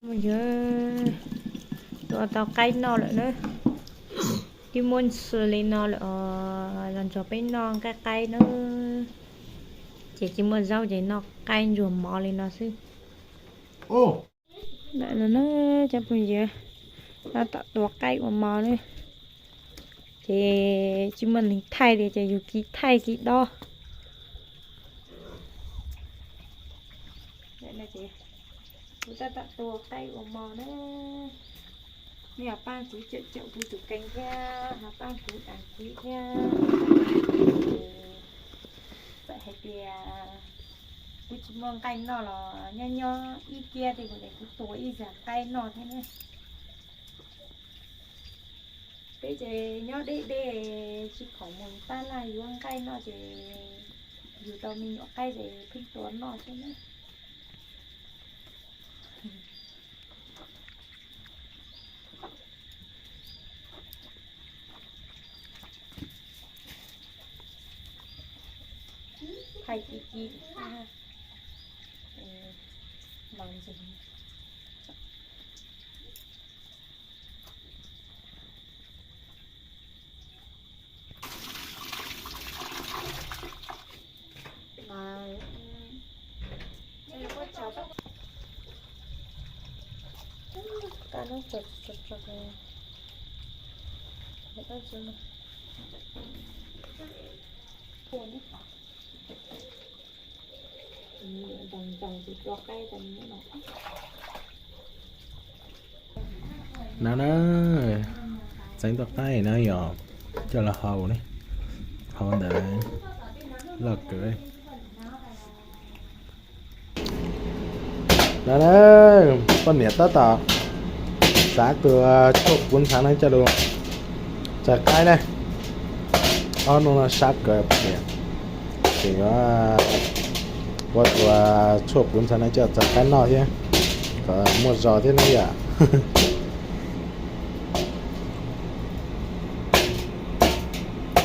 Mus yog tua tau qaib noj lawm na. Twb muaj ntxhw li no lawm os, los nrog peb noj nqaij qaib na. Ces tsis muaj zaub ces noj qaib ntsuag mov li no xwb. Ntawm no na cov phooj ywg, tab tom tua qaib ua mov na. Ces tsis muaj neeg thaij li ces yus kiv thaij kiv dob. Kuv tab tom tua qaib ua mov na. Nej ho pab kuv caum caum kuv tus kênh thiab ho pab kuv đăng ký thiab. Txawm hais tias kuv tsis muaj nqaij noj los nyob nyob ib kiab tej mus es kuv tua ib zag qaib noj thiab na. Peb ces nyob deb deb tsis khoom mus tab laj yuav nqaij noj ces yus tau me nyuam qaib ces pheej tua noj thiab na. Thaij ci ci mas ntxim. No na, txeeb tau qaib na yog coj los hau ne, hau ntawd loj kawg. No na, poj niam tab tom xav tua tshuaj puv ntxhab na coj los txawv qaib na. Ob hnub no sab kawg poj niam, tseem yuav ua tua tshuaj puv ntxhab na coj txawv qaib noj thiab, kom muaj zog thiab na yom.